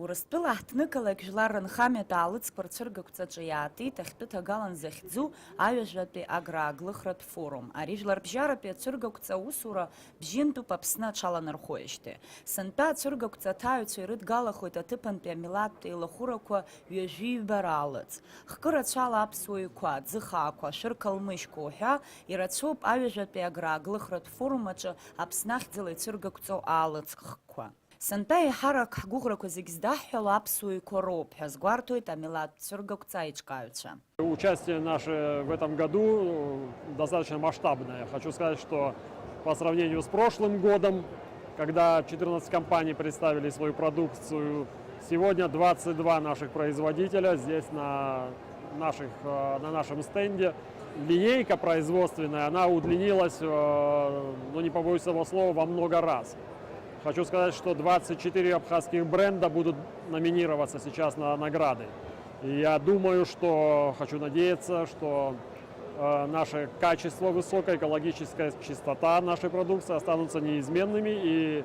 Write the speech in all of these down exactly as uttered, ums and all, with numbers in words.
Урыстәыла аҳҭнықалақь жәлар рынхамҩатә аалыҵқәа рцәыргақәҵаҿы иаатит ахьтәы ҭагалан захьӡу аҩажәатәи аграаглыхратә форум. Ари жәларбжьаратәи ацәыргақәҵа аусура бжьынтәуп Аԥсны аҽаланархоижьҭеи. Сынтәа ацәыргақәҵа аҭаҩцәа ирыдгалахоит аҭыԥантәи амилаҭтә еилахәырақәа ҩажәи ҩба раалыҵ. Хкы рацәала аԥсуа ҩқәа, аӡы хаақәа, ашәыр калмыжьқәа уҳәа, ирацәоуп аҩажәатәи аграаглыхратә форум аҿы Аԥсны ахьӡала ицәыргақәҵоу аалыҵ хкқәа. Сынтәа еиҳарак ҳгәыӷрақәа зегь здаҳҳәало аԥсуа ҩқәа роуп ҳәа азгәарҭоит амилаҭтә цәыргақәҵа аиҿкааҩцәа. Участие наше в этом году достаточно масштабное. Хочу сказать, что по сравнению с прошлым годом, когда четырнадцать компаний представили свою продукцию, сегодня двадцать два наших производителя здесь на наших, э, на нашем стенде. Линейка производственная, она удлинилась, э, ну, не побоюсь этого слова, во много раз. Хочу сказать, что двадцать четыре абхазских бренда будут номинироваться сейчас на награды. И я думаю, что, хочу надеяться, что, э, наше качество высокое, экологическая чистота нашей продукции останутся неизменными, и,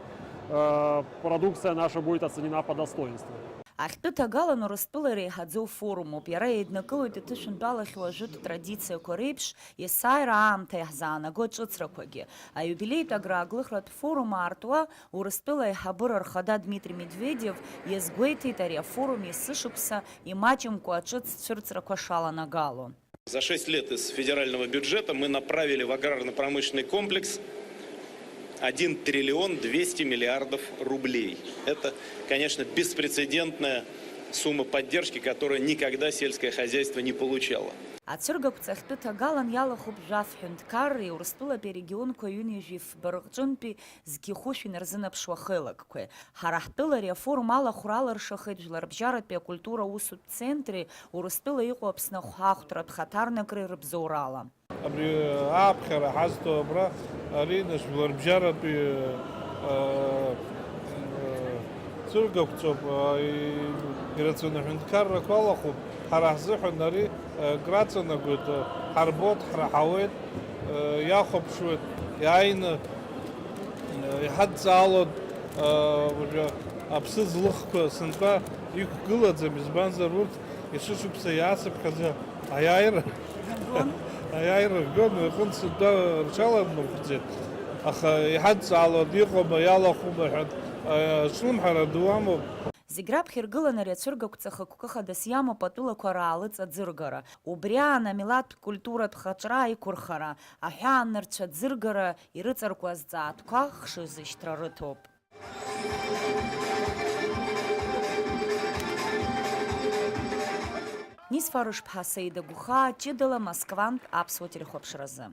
э, продукция наша будет оценена по достоинству. Ахьтәы ҭагалан Урыстәыла иреиҳаӡоу форумуп. Иара еиднакылоит иҭышәынтәалахьоу ажәытә традициақәа реиԥш, есааира аамҭа иаҳзаанаго аҿыцрақәагьы. Аиубилеитә аграаглыхратә форум аартуа Урыстәыла аиҳабыра рхада Дмитри Медведев иазгәеиҭеит ари афорум есышықәса имаҷымкәа аҿыц цәырҵрақәа шаланагало. За шесть лет из федерального бюджета мы направили в аграрно-промышленный комплекс один триллион двести миллиардов рублей. Это, конечно, беспрецедентная сумма поддержки, которую никогда сельское хозяйство не получало. Ацәыргақәҵа ахьтәы ҭагалан иалахәуп жәаф ҳәынҭқарреи Урыстәылатәи арегионқәа ҩынҩажәи фба рҟынтәи зқьи хәышә инарзынаԥшуа хеилакқәеи. Ҳара ҳтәыла ари афорум алахәра алыршахеит Жәларбжьаратәи акультура аусутә центри Урыстәыла иҟоу Аԥсны ахәаахәҭратә хаҭарнакреи рыбзоурала. Абри ааԥхьара ҳазҭо абра, ари, нас, жәларбжьаратәи, э, э, цәыргақәҵоуп, э, ирацәаны аҳәынҭқаррақәа алахәуп. Ҳара ҳзыҳәан ари, э, краҵанакуеит, э, ҳарбоит, ҳраҳауеит, э, иахәаԥшуеит, иааины, э, иҳадҵаалоит, э, уажәы аԥсы злыхқәа сынтәа иқәгылаӡам, избанзар урҭ есышықәса иаацыԥхьаӡа аиааира, аиааира ргон, рҟынтә сынтәа рҽаламырхәӡеит. Аха иҳадҵаалоит, иҟоума, иалахәума ҳәа, э, аҿлымҳара ду амоуп. Зегь раԥхьа иргылан ари ацәыргақәҵа хықәкы хадас иамоуп атәылақәа раалыҵ аӡыргара. Убри аан амилаҭтә культуратә хаҿра аиқәырхара, аҳәаанырцә аӡыргара ирыҵаркуа азҵаатәқәа хшыҩзышьҭра рыҭоуп. Нисфарышԥҳа Саида Гәхаа, ҷыдала Москвантә аԥсуа телехәаԥшразы.